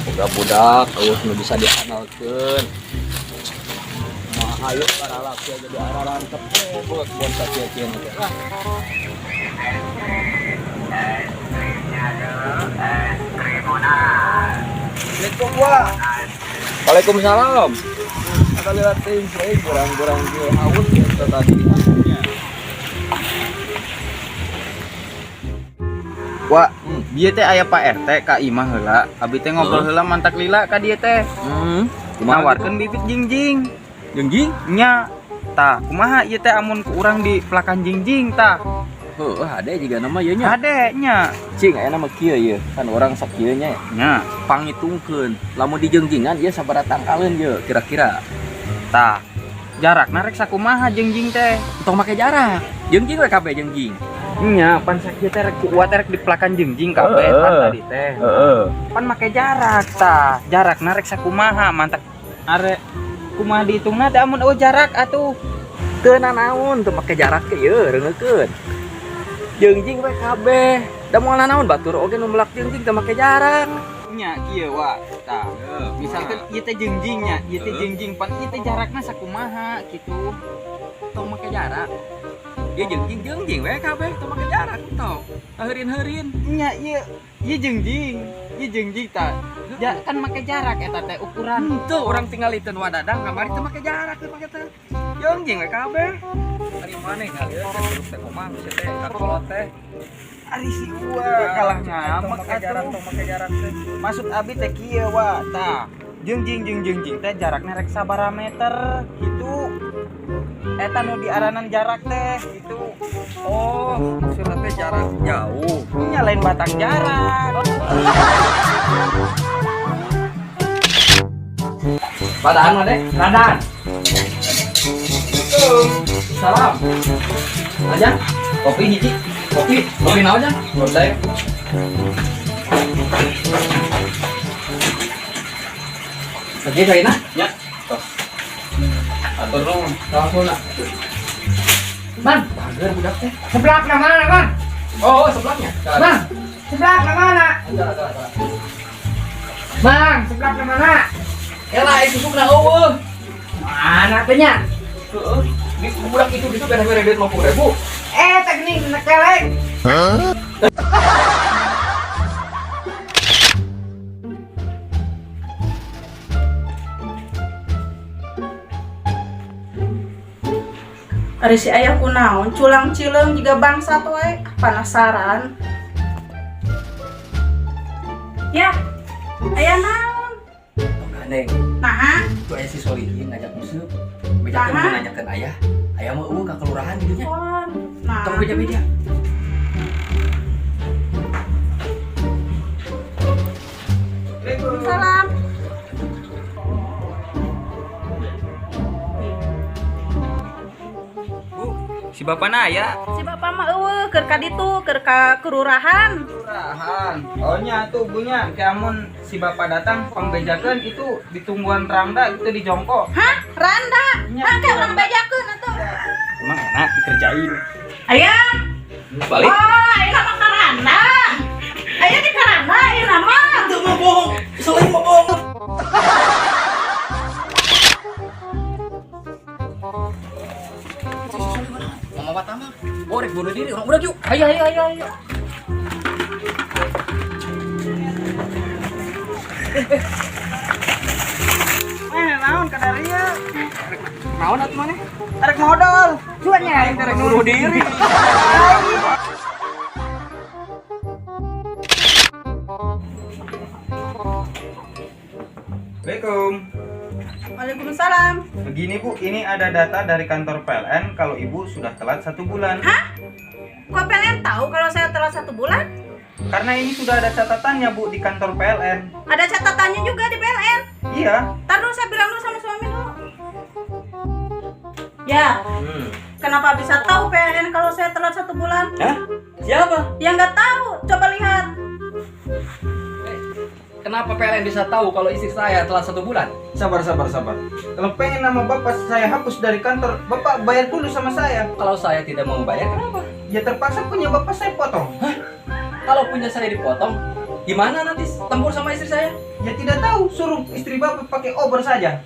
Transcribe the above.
Boga budak euweuh nu bisa diandalkeun. Mah hayu paralaki jadi ararantep we boga kebon sakieu-kieu teh. Ah. Assalamualaikum, Wak. Waalaikumsalam. Ada lihat teuing we burang-burang ge haus eta tadi. Wak, bieu teh aya Pak RT ka imah heula. Abi teh ngobrol heula mantak lila ka dieu teh. Nawarkeun bibit jingjing. Jingjing? Nya. Tah, kumaha ieu teh amun ku urang di pelakan jingjing tah? Heuh, hade jiga nama ieu nya. Hade nya. Cing aya nama kieu ieu. Kan urang sakieu nya. Nya. Pangitungkeun. Lamun dijenggjingan ieu sabaraha tangkaleun ieu kira-kira. Tah. Jarakna rek sakumaha jingjing teh? Tong make jarak. Jengjing we kabeh jengjing. Nya, pan sakieu teh rek ku uwa teh rek di pelakan jingjing kabeh pan tadi teh. Heeh. Pan make jarak tah. Jarakna rek sakumaha mantak arek kumaha dihitungna da amun eueuh jarak atuh. Teu nanaon teu make jarak ke ieu reungeukeun. Jengjing we kabeh. Da moal nanaon batur oge nu melak jengjing teu make jarak. Nya kieu wa. Tah. Misalkan ieu teh jengjingnya, ieu teh jengjing pan ieu teh jarakna sakumaha kitu. Tong make jarak. Ieu jengjing jengjing we kabeh teu make jarak tong. Heurin-heurin. Nya ieu ieu jengjing, ieu jengjing tah. Ja, kan make jarak eta teh ukuran. Henteu urang tinggaliteun wadadang kamari teu make jarak teu make teh. Jengjing we kabeh. Ari maneh ngalieu teh grup teh komang sia teh kakolot teh. Ari si uwa kalah ngamek atuh. Tong make jarak teh. Maksud abi teh kieu wa tah. Jengjing jeung jengjing teh jarakna rek sabaraha meter gitu. Eta nu diaranan jarak teh gitu. Oh, maksudna teh jarak jauh. Nya lain batang jarak. Padaan mah dek, radan. Salam. Aja, kopi hiji. Kopi, kopi naon jan? Gordai. Lagi kaina? Nya. Tos. Atur nuhun. Langsung nak. Man, bager budak teh. Sebelah ke mana, Bang? Oh, sebelahnya. Bang, sebelah ke mana? Bang, sebelah ke mana? Elah, itu susukna eueuh. Mana teh nya? Heeh. Di budak itu gitu bere-bere duit 50.000. Teh geuning keleng. Ari si ayah kunaon culang cileung juga bangsat wae, penasaran. Ya, ayah naon? Gandeng. Nah, Itu aya si Solihin ngajak musuh. Bejakeun Nah. mau nanyakeun ayah. Ayah mah eueuh ka kelurahan gitu nya. Nah. Tong beja-beja. Salam. Bu, si bapak na aya. Si bapak mah eueuh keur ka ditu, keur ka kelurahan. Kelurahan. Oh nya tuh bunya, ke amun si bapak datang pangbejakeun itu ditungguan randa itu di jongkok. Hah? Randa? Nya. Hah, kayak urang bejakeun atuh. Emang enak dikerjain. Ayah. Balik. Oh, ayeuna mah ka Randa. Aya di ka Randa ayeuna mah. Itu mau bohong. Solihin mau bohong. Mama Watama. Oh, rek bunuh diri orang budak yuk. Ayo ayo ayo ayo. Naon kadaria? Naon atuh maneh? Rek modal. Cuannya aing teh rek bunuh diri. Assalamualaikum. Waalaikumsalam. Begini Bu, ini ada data dari kantor PLN kalau Ibu sudah telat 1 bulan. Hah? Kok PLN tahu kalau saya telat 1 bulan? Karena ini sudah ada catatannya Bu di kantor PLN. Ada catatannya juga di PLN? Iya. Ntar dulu saya bilang dulu sama suami dulu. Ya. Kenapa bisa tahu PLN kalau saya telat 1 bulan? Hah? Siapa? Ya nggak tahu. Coba lihat. Kenapa PLN bisa tahu kalau istri saya telat 1 bulan? Sabar, sabar, sabar. Kalau pengen nama bapak saya hapus dari kantor, bapak bayar dulu sama saya. Kalau saya tidak mau bayar, kenapa? Ya terpaksa punya bapak saya potong. Hah? Kalau punya saya dipotong, gimana nanti tempur sama istri saya? Ya tidak tahu, suruh istri Bapak pakai obor saja.